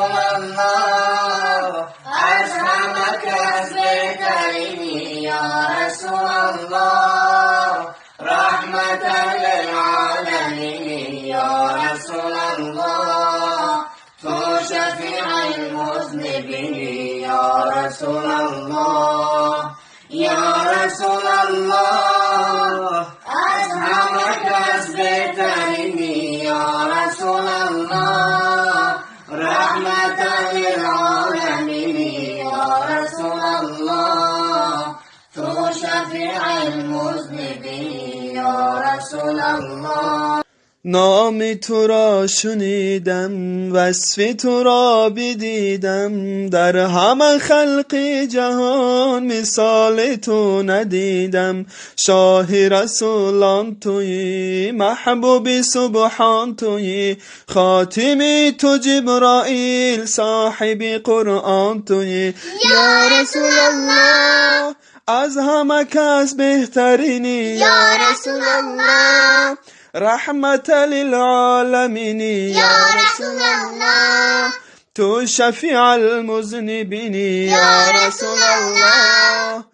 رسول الله، از همه کس بهترینی یا رسول الله، رحمة للعالمین یا رسول الله، تو شفیع المذنبین یا رسول الله، یا رسول الله، از همه کس بهترینی یا رسول الله، رحمة للعالمین یا رسول الله، تو شفیع المذنبین یا رسول الله. نام تو را شنیدم، وصف تو را بدیدم، در همه خلق جهان مثال تو ندیدم. شاه رسولان تویی، محبوب سبحان تویی، خاتم تو جبرائیل، صاحب قرآن تویی. یا رسول الله، از همه کس بهترینی یا رسول الله، رحمة للعالمین یا رسول الله، تو شفیع المذنبین یا رسول الله.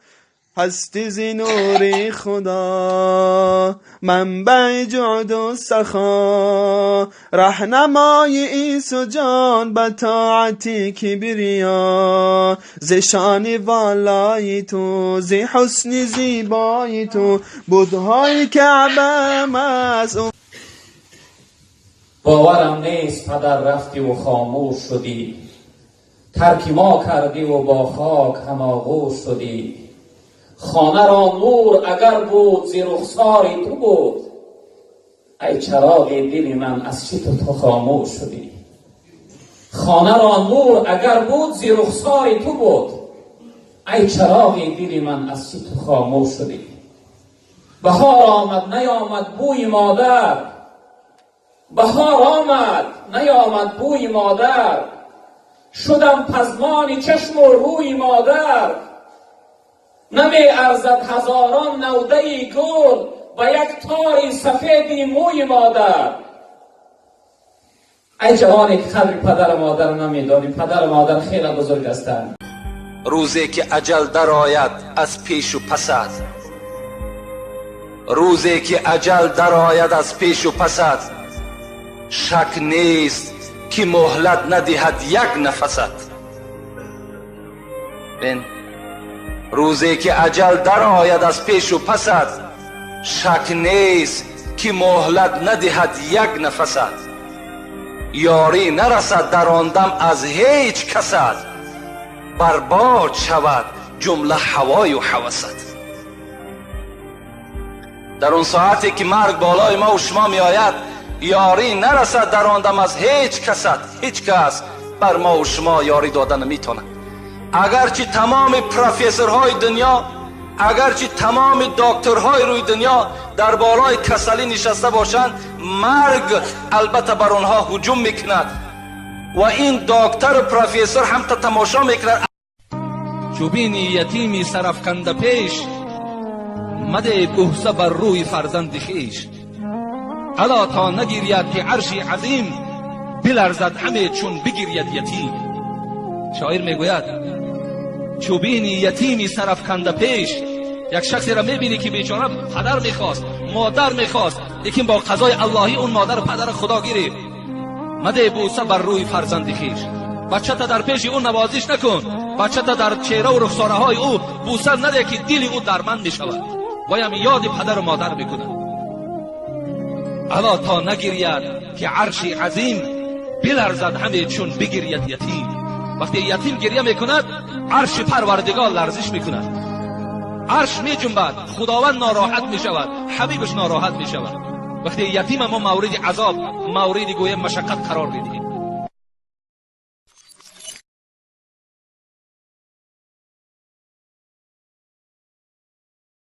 هستی ز نور خدا، منبع جود و سخا، رهنمای انس و جان به طاعت کبریا. ز شان والای تو، ز حسن زیبای تو، بتهای کعبه مست. باورم نیست پدر رفتی و خاموش شدی، ترک ما کردی و با خاک هم آغوش شدی. خانه را نور اگر بود ز رخسار تو بود، ای چراغ دل من از چه تو خاموش شدی. خانه را نور اگر بود ز رخسار تو بود، ای چراغ دل من از چه تو خاموش شدی. بهار آمد نیامد بوی مادر، بهار آمد نیامد بوی مادر، شدم پزمان چشم و روی مادر. نمی ارزد هزاران نوده گل و یک تار سفید موی مادر. ای جوانی که قدر پدر و مادر نمیدانی، پدر و مادر خیلی بزرگ هستند. روزی که اجل درآید از پیش و پست، روزی که اجل درآید از پیش و پست، شک نیست که مهلت ندهد یک نفست. بین روزی که اجل درآید از پیش و پست، شک نیست که مهلت ندهد یک نفست. یاری نرسد در آن دم از هیچ کست، برباد شود جمله هوای و هوست. در اون ساعتی که مرگ بالای ما و شما می آید، یاری نرسد در آن دم از هیچ کست. هیچ کس بر ما و شما یاری دادن نمیتونه. اگرچه تمام پروفسورهای دنیا، اگرچه تمام دکترهای روی دنیا در بالای کسلی نشسته باشند، مرگ البته بر آنها هجوم میکند و این دکتر و پروفسور هم تا تماشا میکند. چو بینی یتیمی سرافکنده پیش، مده بوسه بر روی فرزند خویش. الا تا نگیرید که عرش عظیم، بلرزد همه چون بگیرید یتیم. شاعر میگوید چو بینی یتیمی سرافکنده پیش، یک شخصی را میبینی که بیچاره پدر میخواست، مادر میخواست، لیکن با قضای اللهی اون مادر و پدر خدا گرفت. مده بوسه بر روی فرزند خویش. بچه تا در پیش او نوازش نکن، بچه تا در چهره و رخساره های او بوسه نده که دل او درمند میشود و هم یاد پدر و مادر میکند. الا تا نگیرید که عرش عظیم، بلرزد همه چون بگیرید یتیم. وقتی یتیم گریه میکند، عرش پروردگار لرزش میکند، عرش میجنبد، خداوند ناراحت میشود، حبیبش ناراحت میشود. وقتی یتیم ما مورد عذاب، مورد گویه مشقت قرار میدهیم.